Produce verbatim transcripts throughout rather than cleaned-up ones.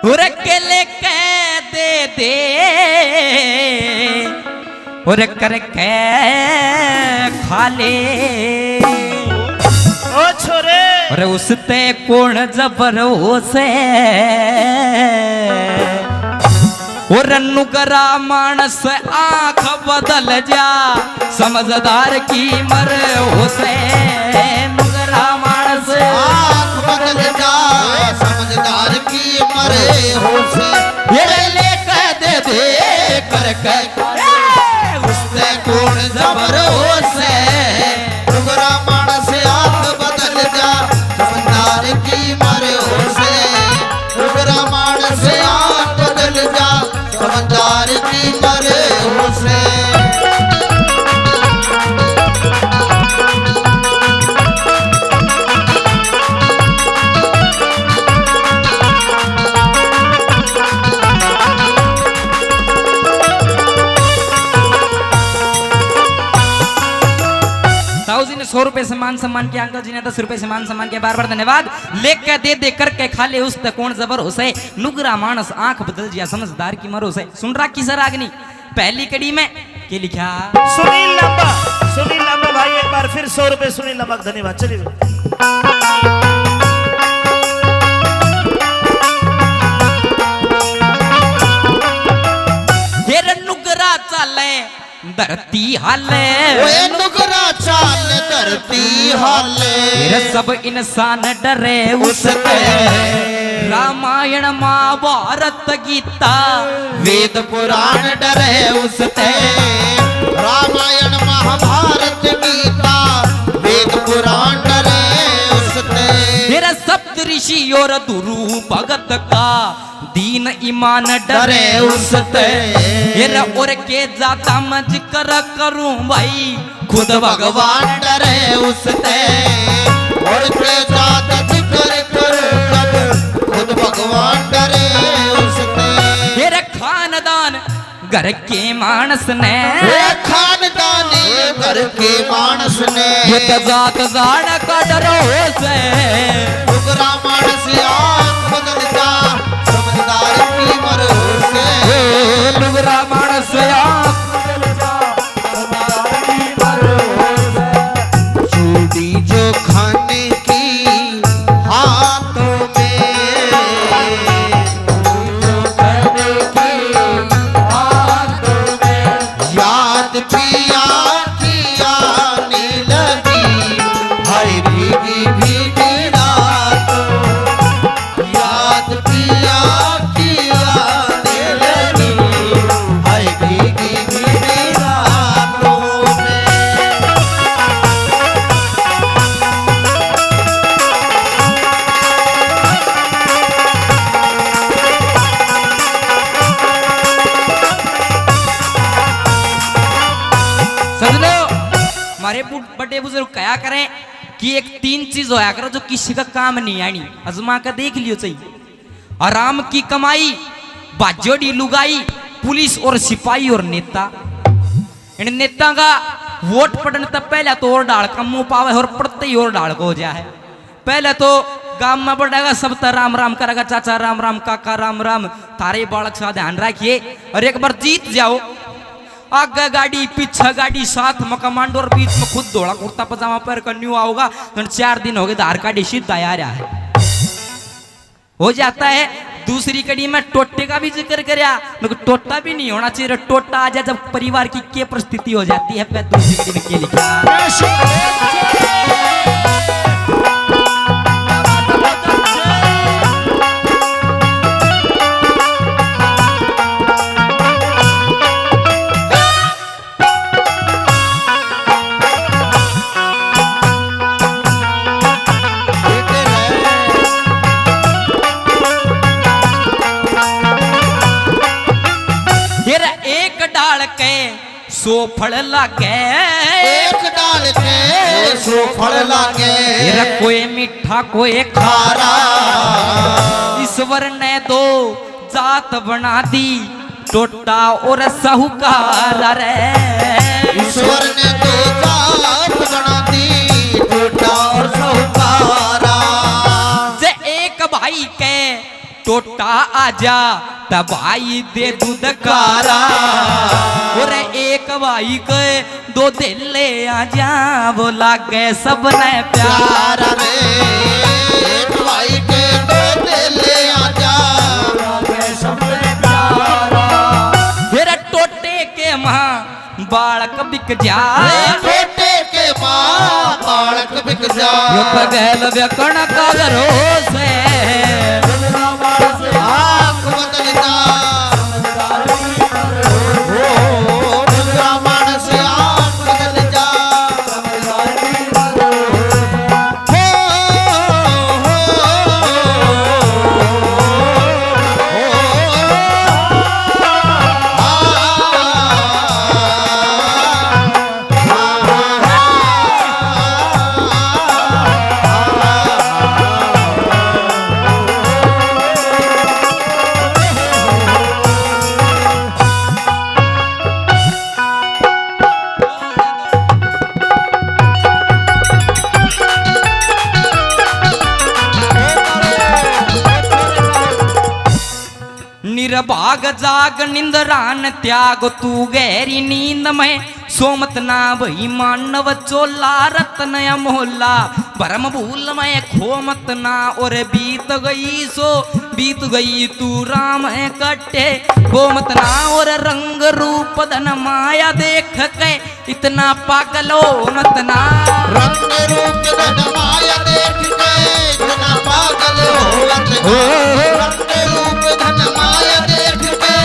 उरे के लेके दे दे, उरे करके खा ले। ओ छोरे। अरे उसते कौन जबर हो से? और नुगरा मानस आंख बदल जा, समझदार की मर हो से। नुगरा मानस आंख बदल जा, समझदार की मर हो से। ये लेके दे दे करके, उससे कौन जबर हो से? नुगरा मानस आंख बदल जा, समझदार की मर हो से। नुगरा मानस आंख बदल जा, समझदार की मर हो से। ताऊ जी ने सौ रुपए से मान सम्मान किया, अंकल जी ने दस रुपए से मान सम्मान किया, बार बार धन्यवाद। लेके दे दे करके खा ले, उस तक कौन जबर हो से। नुगरा मानस आंख बदल जिया, समझदार की मर हो से। सुन रहा किसा रागनी पहली कड़ी में के लिखा। सुनील लांबा, सुनील लांबा भाई, एक बार फिर सौ रुपए सुनील लांबा का धन्यवाद। चलिए भाई। फिर नुगरा चाले धरती हाले। ओए नुगरा चाल धरती हाले। फिर सब इंसान डरे उसते। रामायण महाभारत गीता वेद पुराण डरे उसते। रामायण महाभारत गीता वेद पुराण डरे उसते। फिर सप्त ऋषि और ध्रुव भगत का दीन ईमान डरे उसते। ये रे और के ज्यादा मैं जिक्र करूं भाई, खुद भगवान डरे उसते। और के ज्यादा जिक्र करूं जब, खुद भगवान डरे उसते। ये रे खानदान घर के मानस ने। ए खानदानी घर के मानस ने। ये तो जात जान का डर हो से। नुगरा मानस आंख बदल जा, समझदार की मर हो से। ए नुगरा मानस आंख बदल जा, समझदार की मर हो से। चूड़ी जो खाने की हाथों में, याद पिया की आने लगी, हाय भीगी भीगी रातों। याद पिया की आने लगी, हाय भीगी भीगी रातों में। सजनो, हमारे बु-, बड़े बुजुर्ग कहा करें कि एक तीन चीज होया करो जो किसी का काम नहीं आनी, आजमा के देख लियो चाहिए। हराम की कमाई, भाजोड़ी लुगाई, पुलिस और सिपाही और नेता। इन नेता का वोट पड़ने तक पहले तो और डाल का मुंह पावे और पड़ते ही और डाल को हो जाए। पहले तो गांव में बढ़ेगा, सब तर राम राम करेगा, चाचा राम राम, काका राम राम, थारे बालक सा ध्यान रखिए। और एक बार जीत जाओ, आगे गाड़ी, पीछे गाड़ी, साथ में कमांडो और बीच में खुद धोला कुर्ता पजामा पहन कर न्यू आओगा। तो चार दिन हो गए, धार काढ़ी सीधा आ रहा है, हो जाता है। दूसरी कड़ी में टोटे का भी जिक्र करया, मगर टोटा भी नहीं होना चाहिए। टोटा आ जाए जब परिवार की क्या परिस्थिति हो जाती है, फिर दूसरी कड़ी में क्या लिखा। फिर एक डाल के सौ फल लागे। एक डाल के सौ फल लागे। फिर कोई मीठा कोई खारा। ईश्वर ने दो जात बना दी, टोटा और साहूकार रे। ईश्वर ने दो जात बना दी, टोटा और साहूकारा। जे एक भाई के टोटा आजा, त भाई दे दुदकारा। और एक भाई के दो देले आजा, वो लागे सबने प्यारा। प्यारा रे, एक भाई के दो देले आजा, लागे सबने प्यारा। फिर टोटे के माँ बालक बिक जा। ए बेटे के माँ बालक बिक जा। यो पगल व्यकण का घरो से। आँख बदल जा। ओ, ब्राह्मण से आँख बदल जा। निर्भाग जाग निंद्रान त्याग, तू गहरी नींद में सो मत ना। भई मानव चोला रत्न अमोला, भरम भूल में खो मत ना। और बीत गई सो बीत गई, तू राम कट्टे हो मत ना। और रंग रूप धन माया देख के इतना पागल हो मत ना। रंग रूप धन माया देख के इतना पागल हो मत ना। ओ। रंग रूप धन माया देख के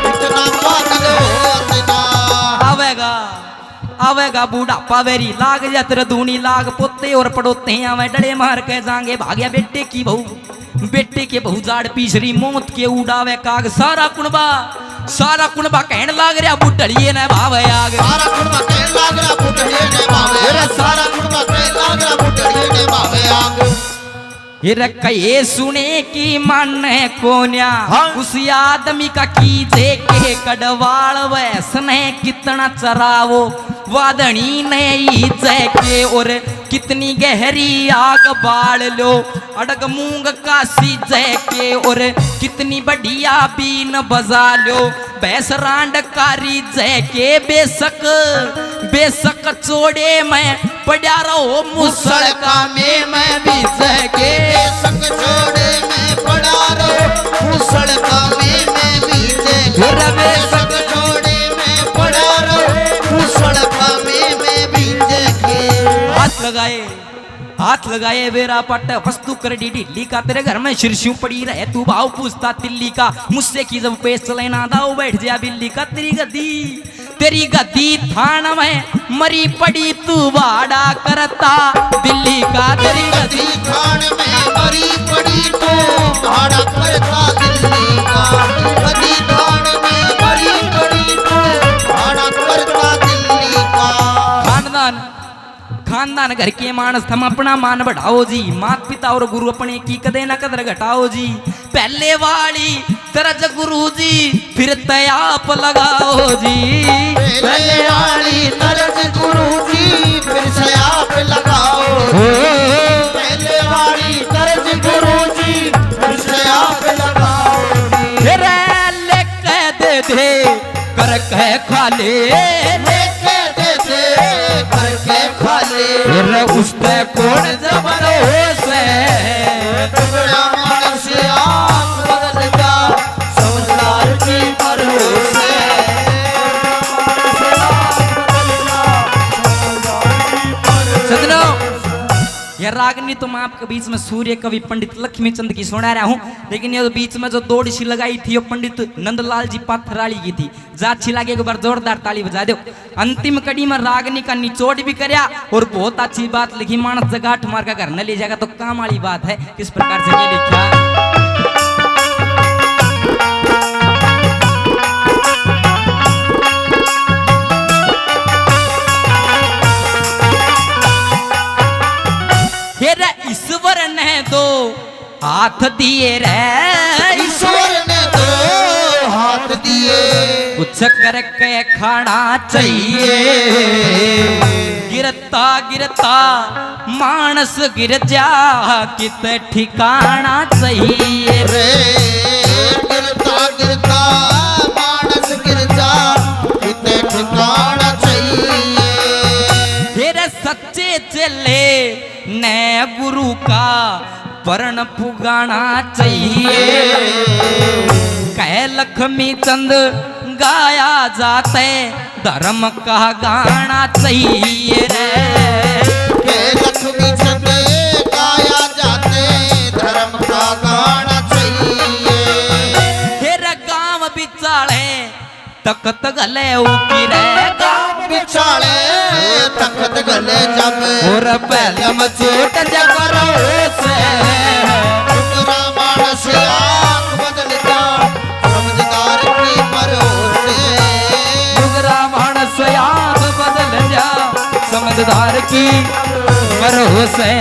इतना पागल हो मत ना। आवेगा, आवेगा बुढ़ापा, वेरी लाग जा तेरे दूनी लाग, पोते और पड़ोते आवे डले मार के जाएंगे। भाग्या बेटे की बहू, बेटे के बहू जाड़ पीसरी, मौत के उड़ावे काग। सारा कुणबा, सारा कुणबा कहण लाग रहा, बुढ़ड़िए ने भावे आग। सारा कुणबा कहण लाग रहा, बुढ़ड़िए ने भावे आग। सारा कुणबा कहण लाग रहा, बुढ़ड़िए ने भावे आग। फिर कहे सुने की माने कोन्या, हाँ। उस आदमी का कीजे के कड़वाल, वैसने कितना चरावो। वादनी ने ईजे के और कितनी गहरी आग बाल लो, अड़ग मूंग का सीजे के और कितनी बढ़िया बीन बजा लो। भैंस रांड का रीजे के बेशक, बेशक चोड़े में पड़ा रहो मुसड़ का में, में भीजे के। बेशक चोड़े में पड़ा रहो मुसड़ का में, में भीजे के। फिर बेशक चोड़े में पड़ा रहो मुसड़ का में, में भीजे के। हाथ लगाए, हाथ लगाए बेरा पट, वस्तु कर डी ढीली का, तेरे घर में सिरस्यूं पड़ी रहे, तू भाव पूछता तिल्ली का। मुझसे की जब पेश चले ना, दाव बैठ जा बिल्ली का। तेरी गद्दी, तेरी गद्दी थान में मरी पड़ी, तू भाड़ा करता दिल्ली का। तेरी गद्दी थान में मरी पड़ी, तू भाड़ा करता दिल्ली का। गद्दी थान में मरी पड़ी, तू भाड़ा करता दिल्ली का। खानदान, खानदान घर के मानस, थम अपना मान बढ़ाओ जी। मात पिता और गुरु अपने की कदे ना कदर घटाओ जी। पहले वाली तर्ज गुरु जी, फिर ते आप लगाओ जी। पहले वाली तर्ज गुरु जी, फिर से आप लगाओ। हो। पहले वाली तर्ज गुरु जी, फिर से आप लगाओ जी। फिर लेके दे दे करके खाली। लेके दे दे करके खाली। फिर उस पे कौन जबर हो से? टुकड़ा मानस आँख बदल जा, समझदार की भरोसे। सजनो, यह रागनी तो मैं आपके बीच में सूर्य कवि पंडित लक्ष्मी चंद की सुना रहा हूँ, लेकिन ये बीच में जो दौड़ सी लगाई थी, वो पंडित नंदलाल जी पाथर वाली की थी। जा अच्छी लगे, एक बार जोरदार ताली बजा दो। अंतिम कड़ी में रागनी का निचोड़ भी करया और बहुत अच्छी बात लिखी, मानस जगाठ मार का घर न ले जाएगा, तो काम वाली बात है। किस प्रकार से ये लिखा? हे रे ईश्वर ने दो हाथ दिए रे, ईश्वर ने दो हाथ दिए। कुछ करके खाना चाहिए। गिरत गिरता गिरता मानस गिर जा, कित ठिकाना चाहिए। रे गिरता गिरता मानस गिर जा, कित ठिकाना चाहिए। फिर सच्चे चेले ने गुरु का परण पुगाना चाहिए। कह लक्ष्मी चंद गाया जाते धर्म का गाना चाहिए रे। के लक्ष्मी छंद गाया जाते धर्म का गाना चाहिए। तेरा गांव बिचाले तख्त घले उकी रे। बिछाले तख्त घले जब और पहलम चोट जबरोस। डुगरा मानस आंख बदल जा, समझदार की भरोसे। डुगरा मानस आंख बदल जा, समझदार की भरोसे।